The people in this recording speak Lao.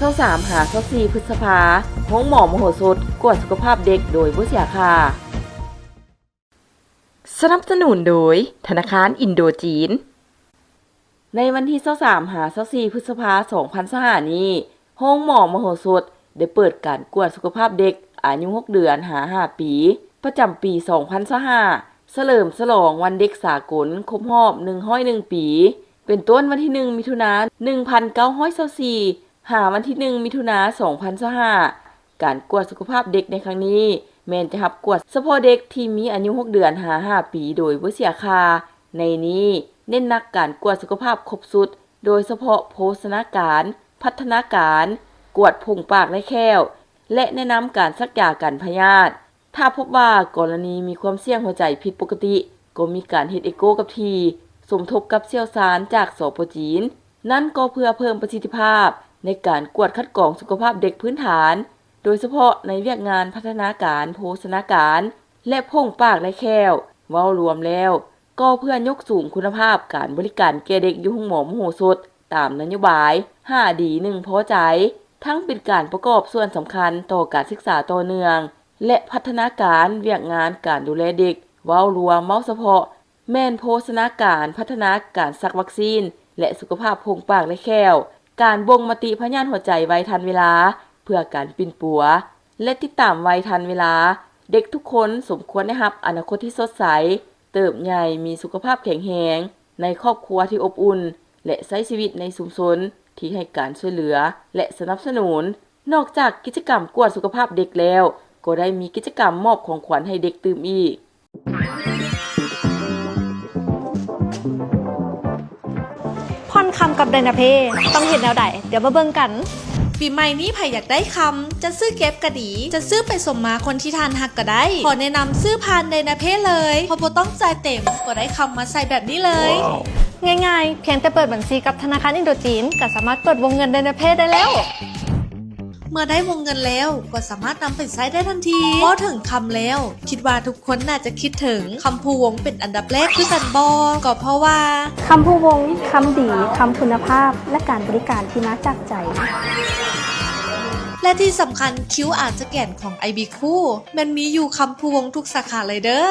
ຊາວສາມຫາຊາວສີ່ ພຶດສະພາ, ໂຮງໝໍມະໂຫສົດ ກວດສຸຂະພາບເດັກໂດຍບໍ່ເສຍຄ່າ. ສະໜັບສະໜູນໂດຍ ທະນາຄານອິນໂດຈີນ. ໃນວັນທີຊາວສາມຫາຊາວສີ່ ພຶດສະພາ ສອງພັນຊາວຫ້ານີ້, ໂຮງໝໍມະໂຫສົດ ໄດ້ເປີດການກວດສຸຂະພາບເດັກອາຍຸຫົກເດືອນຫາຫ້າປີ ປະຈຳປີສອງພັນຊາວຫ້າ ສະເຫຼີມສະຫຼອງວັນເດັກສາກົນຄົບຮອບໜຶ່ງຮ້ອຍໜຶ່ງປີ ເປັນຕົ້ນວັນທີໜຶ່ງ ມິຖຸນາ ໜຶ່ງພັນເກົ້າຮ້ອຍຊາວສີ່ ຫາວັນທີໜຶ່ງ ມິຖຸນາ ສອງພັນຊາວຫ້າ. ການກວດສຸຂະພາບເດັກໃນຄັ້ງນີ້ ແມ່ນຈະຮັບກວດສະເພາະເດັກທີ່ມີອາຍຸຫົກເດືອນຫາຫ້າປີໂດຍບໍ່ເສຍຄ່າ. ໃນນີ້ເນັ້ນໜັກການກວດສຸຂະພາບຄົບຊຸດ, ໂດຍສະເພາະໂພຊະນາການ, ພັດທະນາການ, ກວດຜົງປາກ ແລະ ແຂ້ວ ແລະ ແນະນຳການສັກຢາກັນພະຍາດ. ຖ້າພົບວ່າກໍລະນີມີຄວາມສ່ຽງຫົວໃຈຜິດປົກກະຕິ, ກໍມີການເຮັດເອໂກກັບທີ່, ສົມທົບກັບຊ່ຽວຊານຈາກ ສປ ຈີນ. ນັ້ນກໍເພື່ອເພີ່ມປະສິດທິພາບໃນການກວດຄັດກອງສຸຂະພາບເດັກພື້ນຖານ, ໂດຍສະເພາະໃນວຽກງານພັດທະນາການໂພຊະນາການ ແລະ ຜົງປາກ ແລະ ແຂ້ວ. ເວົ້າລວມແລ້ວ, ກໍເພື່ອຍົກສູງຄຸນນະພາບການບໍລິການແກ່ເດັກຢູ່ໂຮງໝໍມະໂຫສົດ ຕາມນະໂຍບາຍ ຫ້າດີ ໜຶ່ງພໍໃຈ, ທັງເປັນການປະກອບສ່ວນສຳຄັນຕໍ່ການສຶກສາຕໍ່ເນື່ອງ ແລະ ພັດທະນາການວຽກງານການດູແລເດັກ. ເວົ້າລວມ, ເວົ້າສະເພາະ ແມ່ນໂພຊະນາການ, ພັດທະນາການສັກວັກຊີນ ແລະ ສຸຂະພາບຜົງປາກ ແລະ ແຂ້ວ, ການບົ່ງມະຕິພະຍາດຫົວໃຈໄວທັນເວລາ ເພື່ອການປິ່ນປົວ ແລະ ຕິດຕາມໄວທັນເວລາ. ເດັກທຸກຄົນສົມຄວນໄດ້ຮັບອະນາຄົດທີ່ສົດໃສ, ເຕີບໃຫຍ່ມີສຸຂະພາບແຂງແຮງ, ໃນຄອບຄົວທີ່ອົບອຸ່ນ ແລະ ໃຊ້ຊີວິດໃນຊຸມຊົນທີ່ໃຫ້ການຊ່ວຍເຫຼືອ ແລະ ສະໜັບສະໜູນ. ນອກຈາກກິດຈະກຳກວດສຸຂະພາບເດັກແລ້ວ, ກໍໄດ້ມີກິດຈະກຳມອບຂອງຂວັນໃຫ້ເດັກຕື່ມອີກ. ຜ່ອນຄຳກັບໄດນາເພ ຕ້ອງເຮັດແນວໃດ? ດຽວມາເບິ່ງກັນ. ປີໃໝ່ນີ້ໃຜຢາກໄດ້ຄຳ, ຈະຊື້ເກັບກໍດີ, ຈະຊື້ໄປສົມມາຄົນທີ່ທ່ານຮັກກໍໄດ້. ຂໍແນະນຳຊື້ຜ່ານໄດນາເພເລີຍ, ເພາະບໍ່ຕ້ອງຈ່າຍເຕັມ, ກໍໄດ້ຄຳມາໃສ່ແບບນີ້ເລີຍ. ງ່າຍໆ, ພຽງແຕ່ເປີດບັນຊີກັບທະນາຄານອິນໂດຈີນ, ກໍສາມາດເປີດວົງເງິນໄດນາເພໄດ້ແລ້ວ. ເມື່ອໄດ້ວົງເງິນແລ້ວ ກໍສາມາດນຳໄປໃຊ້ໄດ້ທັນທີ. ເວົ້າເຖິງຄຳແລ້ວ, ຄິດວ່າທຸກຄົນໜ້າຈະຄິດເຖິງຄຳພູວົງເປັນອັນດັບແລກຄືກັນບໍ່? ກໍເພາະວ່າ ຄຳພູວົງ, ຄຳດີ, ຄຳຄຸນນະພາບ ແລະ ການບໍລິການທີ່ມາຈາກໃຈ. ແລະ ທີ່ສຳຄັນ, ຄິວອາ ສະແກນຂອງ ໄອບີ ຄູ ແມ່ນມີຢູ່ຄຳພູວົງທຸກສາຂາເລີຍເດີ້.